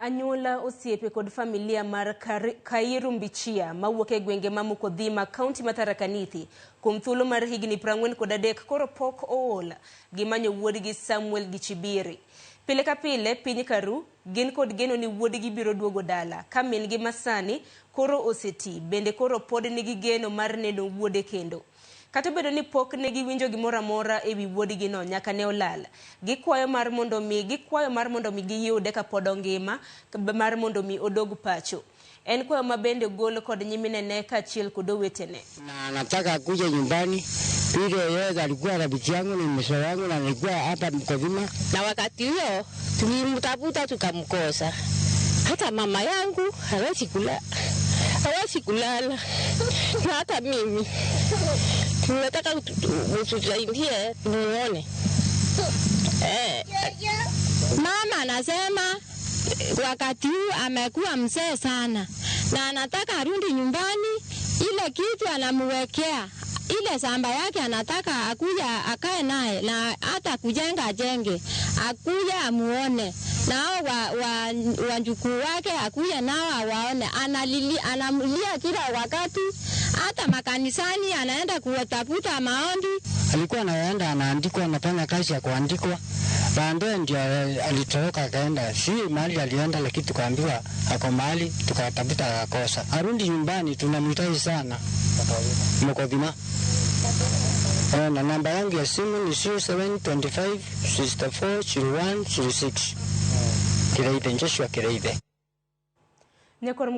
Anyuola, osiepe kod familia mar Kairu Mbichia mawuok e gwenge ma Mukodhima, kaunti ma Tharaka Nithi kuom thuolo mar higni 43 koro pok ool gi manyo wuodgi Samuel Gichibiri. Pile ka pile piny karu, gin kod geno ni wuodgi biro duogo dala ka min gi masani koro oseti bende koro pod nigi geno mar neno wuode kendo. Kata obedo ni pok ne giwinjo gimoro amora e wi wuodgino nyaka ne olal, gikwayo mar mondo mi gikwayo mar mondo mi giyude kapod ongima mar mondo mi odog pacho. En kwayo ma bende ogol kod nyiminene kaachiel kod owetene. Na nataka akuje nyumbani vile yeye alikuwa rafiki yangu ni mzee wangu na alikuwa hapa Mkodhima. Na wakati huo tulimtafuta tukamkosa. Hata mama yangu hawezi kula, hawezi kulala na hata mimi tunataka utusaidie tumuone. Eh. Mama anasema wakati huu amekuwa mzee sana na anataka arudi nyumbani, ile kitu anamwekea ile samba yake anataka akuja akae naye na hata kujenga ajenge, akuja amuone nao wajukuu wake akuja nao awaone. Analili, anamlia kila wakati, hata makanisani anaenda kuwatafuta maombi. Alikuwa anaenda anaandikwa, anafanya kazi ya kuandikwa. Baadaye ndio alitoroka akaenda, si mahali alienda, lakini tukaambiwa ako mahali, tukatafuta akakosa. Arudi nyumbani, tunamhitaji sana Mkodhima. Na namba yangu ya simu ni 0725 64 01 06. Kireithe, Joshua Kireithe. Nyakor